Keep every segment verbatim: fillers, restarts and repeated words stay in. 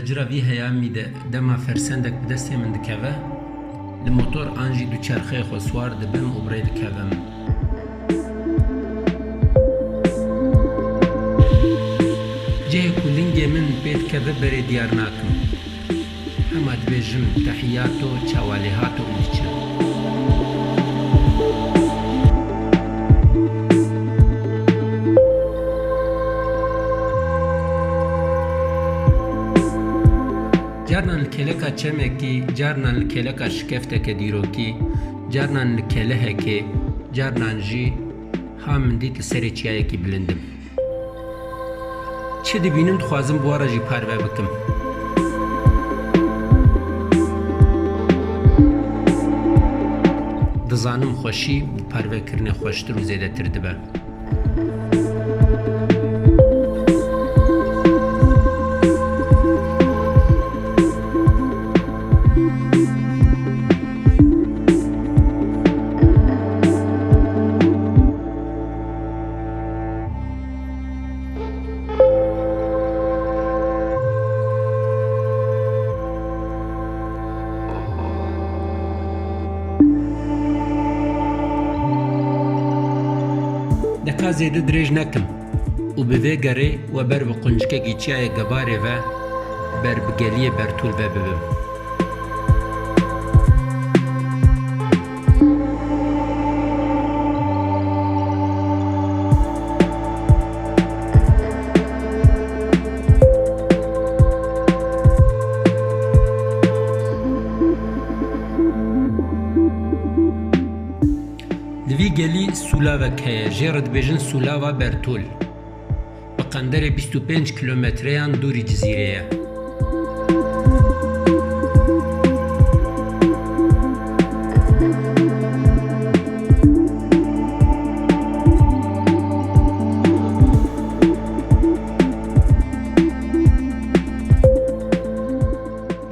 Cira vî heyamî de dema fersendek bi destê min dikeve, li motor an jî duçerxeyê xwe siwar dibim û bi rê dikevim. Cihê ku lingê min pê dikeve berê diyar nakim. Hema dibêjim, "Tehiyato, çawa lê hato?" û diçim. Carnan li kêleka çemekî, carnan li kêleka şikefteke dîrokî, carnan li kelehekê, carnan jî ha min dît li serê çiyayekî bilind im. Çi dibînim, dixwazim bi we re jî parve bikim. Dizanim xweşî bi parvekirinê xweştir û zêdetir dibe. Deka zêde dirêj nekim û bi vê gerê we ber bi quncikekî çiyayê Gebarê ve ber bi geliyê Bertûl ve bibim. Li vî gelî sûlavek heye, jê re dibêjin Sûlava Bertûl. Bi qenderê bîst û pênc kilometreyan dûrî Cizîrê ye.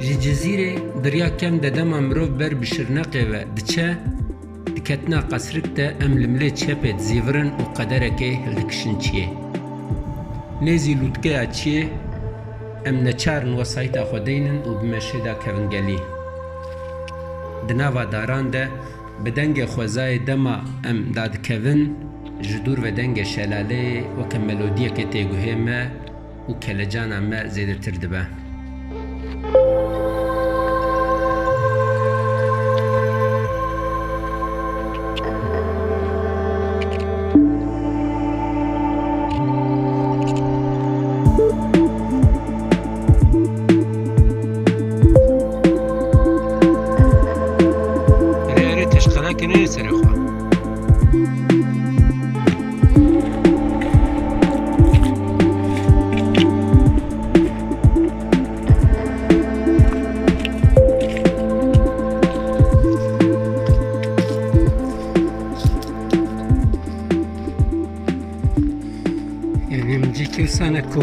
Ji Cizîrê di riya kem de dema mirov ber bi Şirneqê ve diçe, di ketina qesrik de em li milê çepê dizîvirin û qederekê hildikişin çiyê. Nêzî lûtkeya çiyê em neçar in wesayîta xwe deynin û bi meşê dakevin gelî. Di nava daran de bi dengê xwezayê dema em dadikevin, ji dûr ve dengê şelaleyê weke melodiyekê tê guhê me û kelecana me zêdetir dibe. Erê, erê, teşqelekê neyê serê xwe. Yanî em cî kewsane ku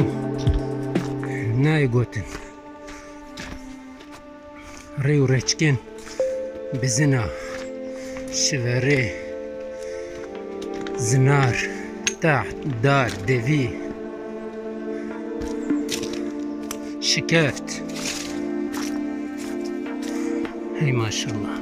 nayê gotin. Rê û reçkên bizina, şiverê, zinar, teht, dar, devî, şikeft. Hey maşallah.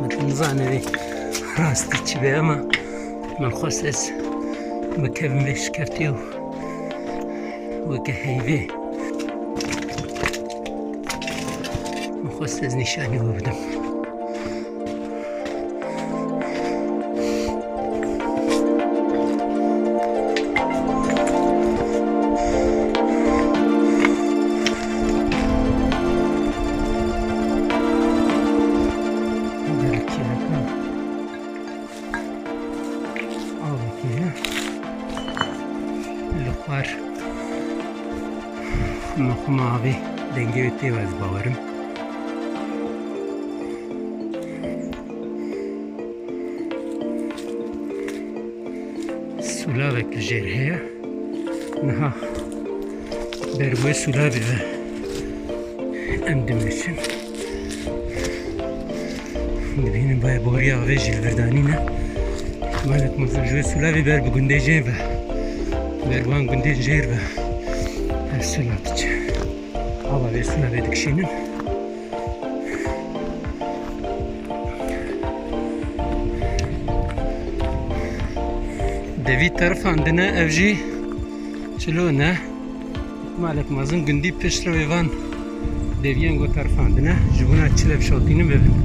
Min nizane vê rastî çi be, ema min xwest ez bikevim vê şikeftê û weke heyvê. Min xwest ez nîşanî we bidim. Gelek kêlek in. Avekî ye. Li xwar mexûma avê dengê wê tê, ez bawerim. Sûlavek li jêr heye. Niha Ber wê sûlavê ve em dimeşin. Dibînin bayê boriya avê jî li vir danîne. Malek mezin ji wê sûlavê ber bi gundê jê ve, ber wan gundên jêr ve ev sûlav diçe. Ava vê sûlavê dikişînin. Devî terifandine, ev jî çilo ne. Malek mezin gundî pişt re wê van deviyan ku terifandine, ji bona çile bişopînin bibin.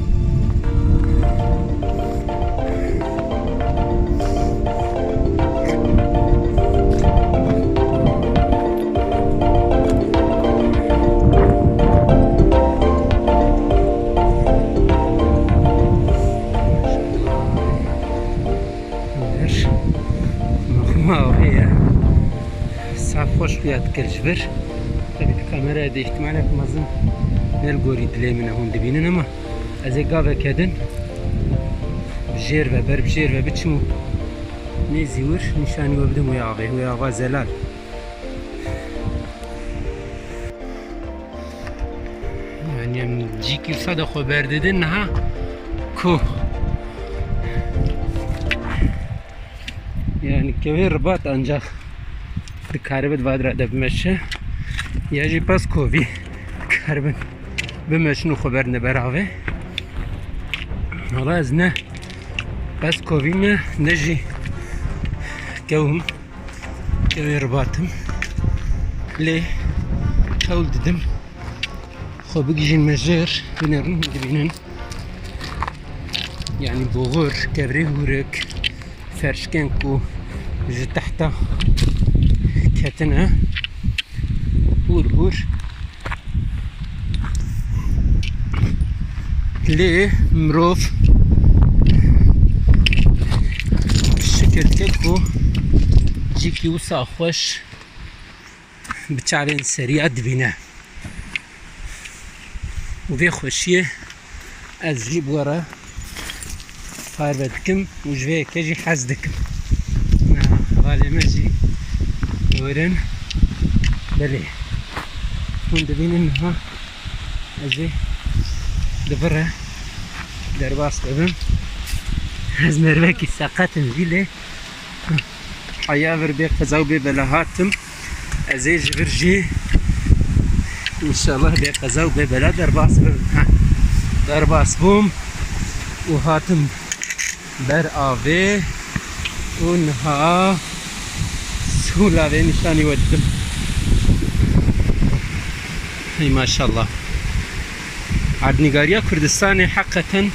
Her mexma avê ye. Saf xweş xuya dikir ji vir. Tabii di kameraya de ihtimalek mezin ne li gorî dilê min e, hûn dibînin, ama ez ê gaveke din bi jêr ve, ber bi jêr ve biçim û nêzî wir nîşanî we bidim wê avê, wê ava zelal. Yani em cîkî wisa de xwe berdidin niha ku. Yani kevê ribat ancak dikaribe di vadira de bimeşe. Ya jî pez kovî dikaribin bimeşin û xwe berdine ber avê. Hala ez ne pez kovî me, ne jî kewim, kewê ribatim. Lê hewl didim xwe bigihîjin mejêr, binêrin, dibînin. Yani boxur, kevrê hûrik, ferşkên ku ji tehta ketine, hûr hûr. Lê mirov şikir dike ku cîkî wisa xweş bi çavên seriya dibîne. Û vê xweşiyê ez jî bi we re parve dikim û ji vê yekê jî hez dikim. Niha hevalê me jî werin. Belê. Hûn dibînin niha ez ê di vir re derbas bibim. Ez merivekî seqet im jî, lê heya vir bê qeza û bê bela hatim. Ez ê ji vir jî înşallah bê qeza û bê bela derbas bibim. Ha. Derbas bûm û hatim ber avê û niha sûlavê nîşanî we didim. Hey maşallah. Erdnîgariya Kurdistanê heqeten,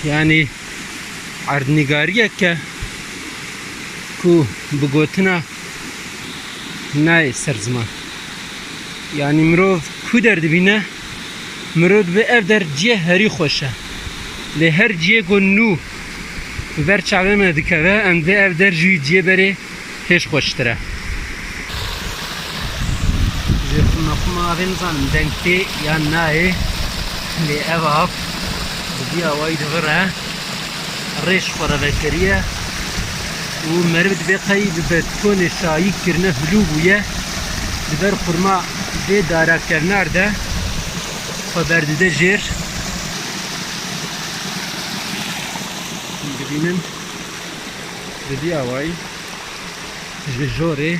yani, erdnîgariyeke ku bi gotina nayê ser ziman. Yani mirov ku der dibîne, mirov dibê ev der cihê herî xweş e. Lê her cihê ku nû bi ber çavê me dikeve, em dibê ev der ji wî cihê berê hêj xweştir e. Ji xwe me xwe me avê nizanim deng tê yan nayê, lê ev av bi vî awayî di vir e. Rêş xwe re vekiriye û meriv dibê qey bi betkonê şayî kirine hilû bûye. Di ber xurma vê dara kevnar de xwe berdide jêr. Dibînin bi vî awayî ji jorê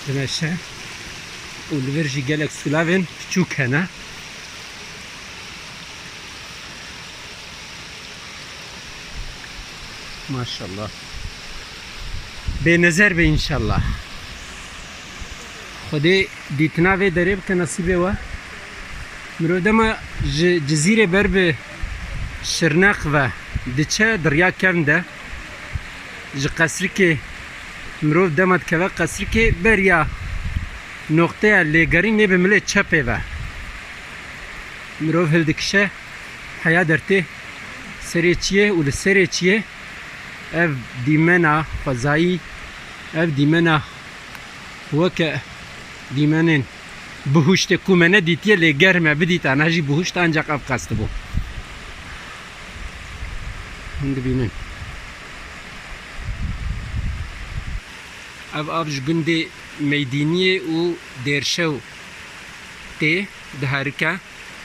dimeşe û li vir jî gelek sûlavên piçûk hene. Maşallah. Bênezer be înşallah. Xwedê dîtina vê derê bike nesîbê we. Mirov dema ji Cizîrê ber bi Şirnex ve diçe di riya kevn de. Ji Qesrikê mirov dema dikeve Qesrikê, beriya noqteya lêgerînê bi milê çepê ve mirov hildikişe, heya dertê serê çiyê û li serê çiyê ev dîmena xwezayî, ev dîmena weke dîmenên bihuştê ku me nedîtiye, lê ger me bidîtana jî bihuşt, ancak ev qestibû. Hûn dibînin. Ev av ji gundê Meydîniyê û Dêrşew tê diherike.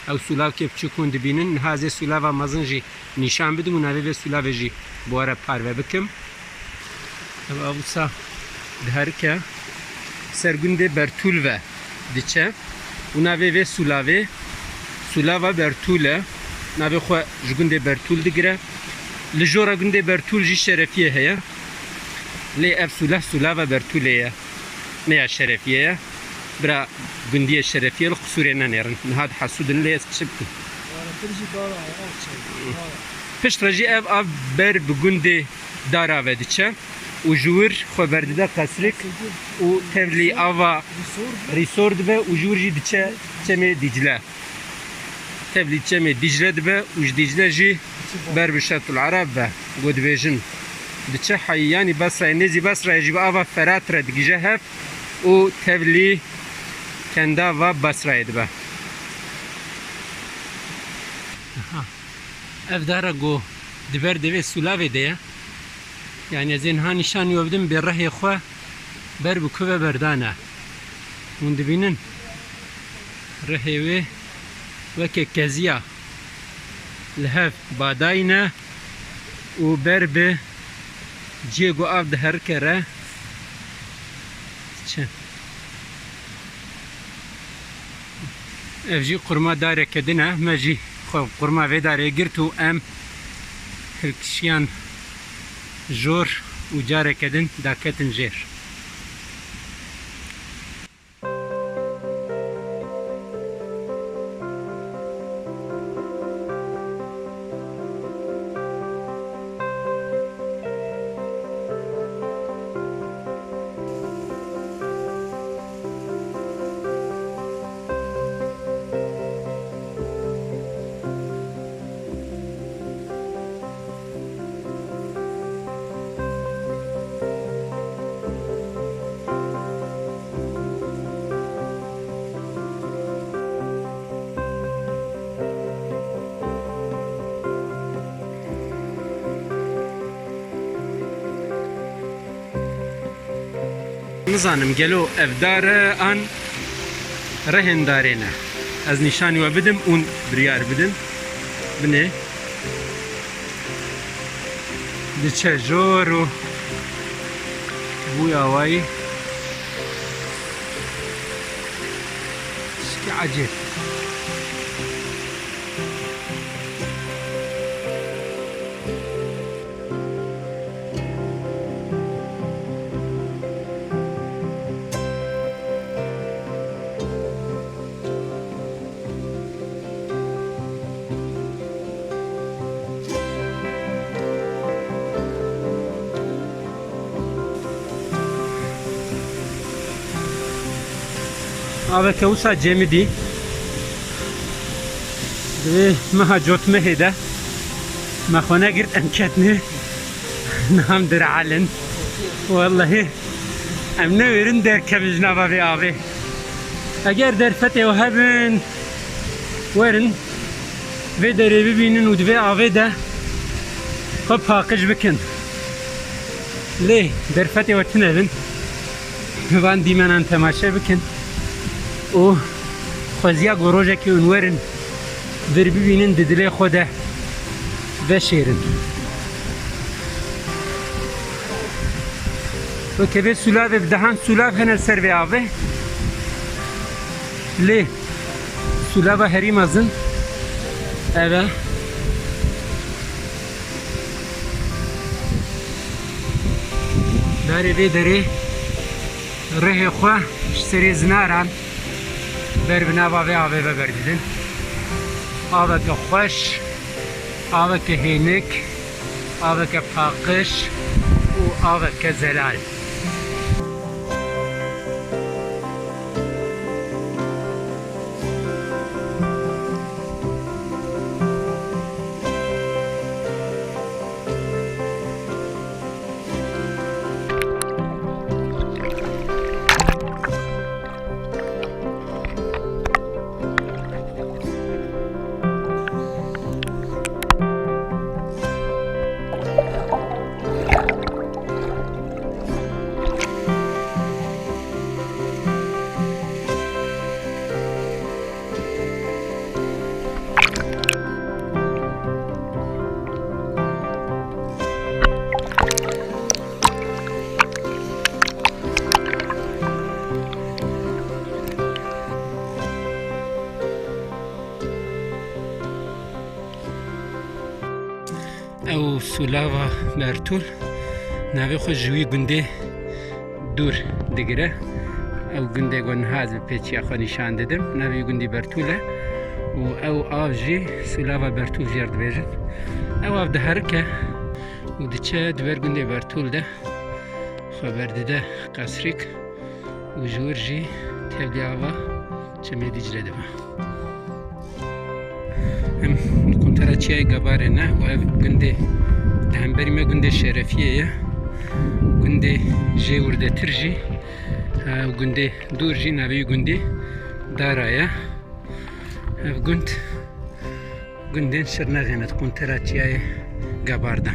Ew sûlavkê biçûk hûn dibînin. Niha ez ê sûlava mezin jî nîşan bidim û navê vê sûlavê jî bi we re parve bikim. Ev a wisa diherike ser gundê Bertûl ve diçe û navê vê sûlavê Sûlava Bertûl e. Navê xwe ji gundê Bertûl digire. Li jora gundê Bertûl jî Şerefiyê heye. Lê ev sûlav Sûlava Bertûlê ye. Ne ya Şerefiyê ye. Bira gundiyê Şerefiyê li qisûrê nenêrin. Niha dihesûdin lê ez çi bikim. Piştre jî ev av ber bi gundê Dara ve diçe û ji wir xwe berdide Qesrik û tevlî ava Rîsor dibe û ji wir jî diçe Çemê Dîcle. Tevlî Çemê Dîcle dibe û ji Dîcle jî ber bi Şetul Ereb ve, ku dibêjin, diçe heyî, yanî Besrayê, nêzî Besrayê jî bi ava Ferat re digije hev û tevlî kenda va Besrayê dibe. Aha. Ev dara ku di ber devê sûlavê de ye. Yanî ez ê niha nîşanî we bidim, bê rihê xwe ber bi ku ve berdane. Hûn dibînin rihê wê weke keziya li hev badayî ne û ber bi cihê ku av diherike re diçe. Ev jî qurma dareke din e. Me jî xwe qurma vê darê girt û em hilkişiyan jor û careke din daketin jêr. Nizanim gelo ev dar e an rehên darê ne. Ez nîşanî we bidim û biryar bidin. Binê diçe jor û bûya wayî şikî ecêb. Aveke wisa cemidî. Di vê meha cotmehê de me xwe negirt, em ketine niha em direelin. Wellehî em newêrin derkevin ji nava vê avê. Eger derfetê we hebin, werin vê derê bibînin û di vê avê de xwe paqij bikin. Lê derfetê we tune bin, van dîmenan temaşe bikin û xweziya ku rojekê hûn werin vir bibînin di dilê xwe de veşêrin. Weke vê sûlavê bi dehan sûlav hene li ser vê avê. Lê sûlava herî mezin ev e. Darê vê derê rihê xwe ji serê zinaran ber bi nava vê avê ve berdidin. Aveke xweş, aveke hênik, aveke paqij û aveke zelal. Ew Sûlava Bertûl navê xwe ji wî gundê dûr digire. Ew gundê ku niha ez bi pêçiya xwe nîşan didim, navê wî gundî Bertûl e. Û ew av jî Sûlava Bertûl jê re dibêjin. Ew av diherike û diçe di ber gundê Bertûl de xwe berdide qesrîk û ji wir jî tevlî ava Çemê Dîcle dibe. Em li quntara Çiyayê Gabarê ne û ev gundê di hemberî me gundê Şerefiyê ye. Gundê jê wirdetir jî, e, gundê dûr jî navê wî gundî Dara ye. Ev gund gundên Şirnexê ne di quntara Çiyayê Gabar de.